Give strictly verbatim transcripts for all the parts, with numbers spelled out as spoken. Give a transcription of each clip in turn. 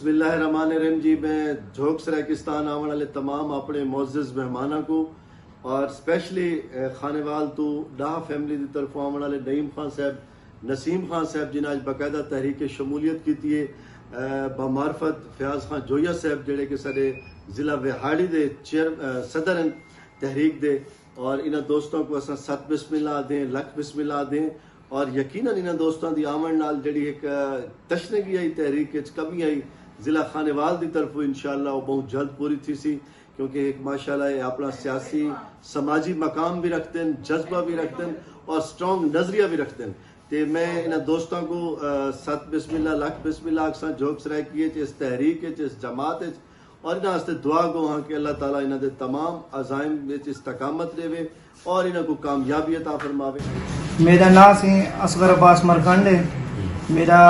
بسم اللہ الرحمن الرحیم جی، میں جھوک سرائیکستان آوݨ والے تمام اپݨے معزز مہماناں کوں اور سپیشلی خانیوال توں ݙاہ فیملی دی طرفوں آوݨ والے نعیم خان صاحب، نسیم خان صاحب جنہاں اڄ باقاعدہ تحریک شمولیت کیتی ہے، بمعرفت فیاض خان جوئیہ صاحب جیڑھے کہ ساݙے ضلع وہاڑی دے چیئر صدر ہن تحریک دے، اور انہاں دوستاں کوں اساں ست بسم اللہ آہدے ہیں، لکھ بسم اللہ آہدے ہیں۔ اور یقینا انہاں دوستاں دی آوݨ نال جیڑھی ہک تشنگی آئی تحریک اچ، کمی آئی، ضلع خانیوال دی طرفوں انشاءاللہ او بہوں جلد پوری تھیسی، کیونکہ ہک ماشاءاللہ اے اپݨا سیاسی سماجی مقام وی رکھدن، جذبہ وی رکھدن اور سٹرانگ نظریہ وی رکھدن۔ تے میں انہاں دوستاں کوں ست بسم اللہ لکھ بسم اللہ آکھساں، جھوک سرائیکی اچ، اس تحریک اچ، اس جماعت اچ، اور انہاں واسطے دعا گو ہاں کہ اللہ تعالیٰ انہاں دے تمام عزائم وچ استقامت ݙیوے اور انہاں کوں کامیابی عطا فرماوے۔ میݙا ناں سئیں اصغر عباس مرکنڈ ہے۔ میݙا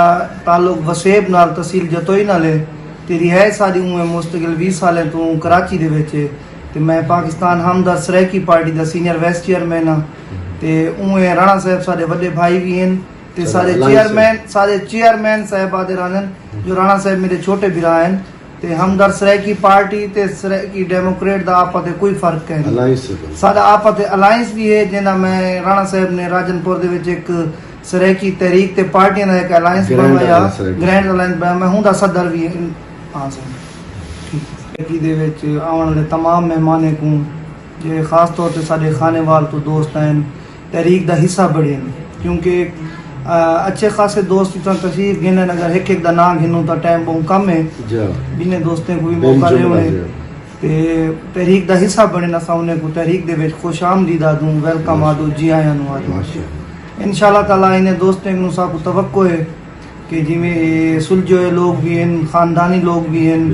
تعلق وسیب نال، تحصیل جتوئی نال ہے۔ تے رہائش ساݙی اونویں مستقل ویہہ سالیں توں کراچی دے وچ ہے۔ تے میں پاکستان ہمدرد سرائیکی پارٹی دا سینئر وائس چیئرمین ہاں۔ تے اونویں رانا صاحب ساݙے وݙے بھائی وی ہن۔ تے ساݙے چیئرمین، ساݙے چیئرمین صاحب آہدے رہندن جو رانا صاحب میݙے چھوٹے بھرا ہن۔ تے ہمدرد سرائیکی پارٹی تے سرائیکی ڈیموکریٹ دا آپاں تے کوئی فرق کائنی۔ ساݙا آپاں تے الائنس وی ہے، جیندا میں رانا صاحب نے راجن پور دے وچ ہک سرائیکی تحریک تے پارٹیاں دا ہک الائنس بݨوایا، گرینڈ الائنس بݨوایا، میں ہوندا صدر وی ہاں سئیں۔ سرائیکی دے وچ آوݨ والے تمام مہمانیں کوں، جیڑھے خاص طور تے ساݙے خانیوال توں دوست آئن، تحریک دا حصہ بݨن، کیونکہ اچھے خاصے دوست اتھاں تشریف گھنن، اگر ہک ہک دا ناں گھنوں تاں ٹائم ٻہوں کم ہے۔ ٻنہیں دوستیں کوں وی موقع ݙیوݨے تے تحریک دا حصہ بݨن، اساں انہیں کوں تحریک دے وچ خوش آمدید آہدوں، ویلکم آہدوں، جی آیاں نوں آہدوں۔ انشاءاللہ تعالیٰ انہیں دوستیں کنوں ساکوں توقع ہے کہ جیویں اے سلجھوئے لوگ وی ہن، خاندانی لوگ وی ہن،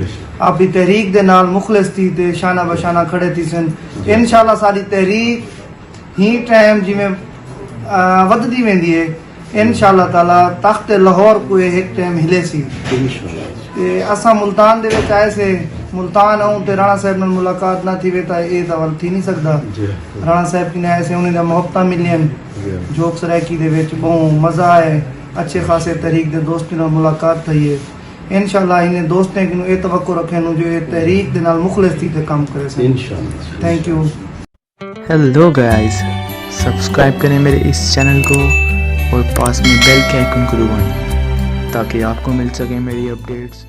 اپݨی تحریک دے نال مخلص تھی تے شانہ بشانہ کھڑے تھیسن۔ انشاءاللہ ساݙی تحریک ہی ٹائم جیویں ودھدی ویندی ہے، انشاءاللہ تعالیٰ تخت لاہور کوں اے ہک ٹائم ہلیسی۔ تے اساں ملتان دے وچ آئے سے، ملتان آؤں تے رانا صاحب نال ملاقات نہ تھیوے تاں اے تاں ول تھی نی سڳدا۔ رانا صاحب کنے آئے سے، انہیں دا محبتاں ملین۔ جھوک سرائیکی دے وچ ٻہوں مزہ آئے، اچھے خاصے تحریک دے دوستیں نال ملاقات تھئی ہے۔ انشاءاللہ انہیں دوستیں کنوں اے توقع رکھینوں جو اے تحریک دے نال مخلص تھی تے کم کریسن۔ تھینک یو۔ ہیلو گائز، سبسکرائب کریں میرے اس چینل کو اور پاس میں بیل کے آئیکن کو دبائیں تاکہ آپ کو مل سکیں میری اپڈیٹس۔